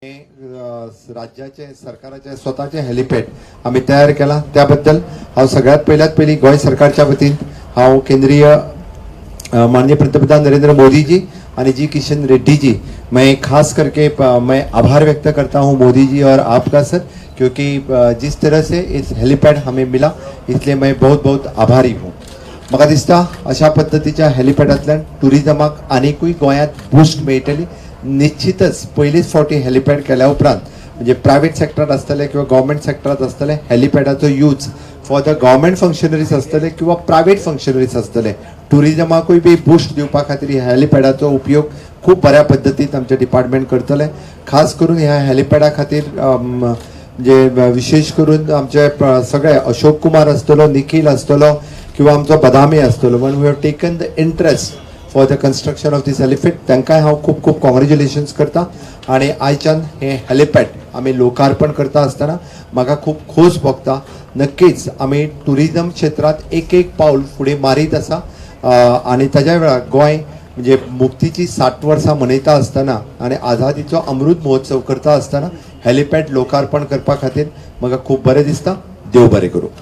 राज्याचे सरकाराचे स्वताचे हेलिपॅड आमी तयार केला. त्या बद्दल हांव सगळ्यात पयल्यात पयलीं गोंय सरकारच्या वतीन हांव केंद्रीय माननीय पंतप्रधान नरेंद्र मोदी जी आणि जी किशन रेड्डी जी, मैं खास करके मैं आभार व्यक्त करता हूँ मोदी जी और आपका सर, क्योंकि जिस तरह से इस हेलीपैड हमें मिला, इसलिए मैं बहुत बहुत आभारी हूँ. म्हाका दिसता अशा पद्दतीच्या हेलिपॅडांतल्यान टुरिजमाक आनिकूय गोंयांत बूस्ट मेळटली. निश्चितच पयलीच फावटी हेलिपॅड केल्या उपरांत म्हणजे प्रायवेट सेक्टरात आसतले किंवा गव्हर्मेंट सेक्टरात आसतले, हेलिपॅडाचो use for the government functionaries आसतले किंवा प्रायवेट फंक्शनरीज आसतले, टुरिजमाकूय बी बूस्ट दिवपा खातीर ह्या हेलिपॅडाचो उपयोग खूब बऱ्या पद्दतीन आमचें डिपार्टमेंट करतलें. खास करून ह्या हेलिपॅडा खातीर म्हणजे विशेष करून आमचे सगळे अशोक कुमार आसतलो, निखील आसतलो किंवा आमचो बदामी आसतलो, one who have taken the interest for the construction of this helipad, तांकांय हांव खूब खूब कॉंग्रेच्युलेशन्स करता. आनी आयच्यान हें हेलिपॅड आमी लोकार्पण करता आसतना म्हाका खूब खोस भोगता. नक्कीच आमी टुरिजम क्षेत्रांत एक एक पावल फुडें मारीत आसा आनी ताज्या वेळार गोंय म्हणजे मुक्तीची 60 वर्सां मनयता आसतना आनी आझादीचो अमृत महोत्सव करता आसतना हेलिपॅड लोकार्पण करपा खातीर म्हाका खूब बरें दिसता. देव बरें करूं.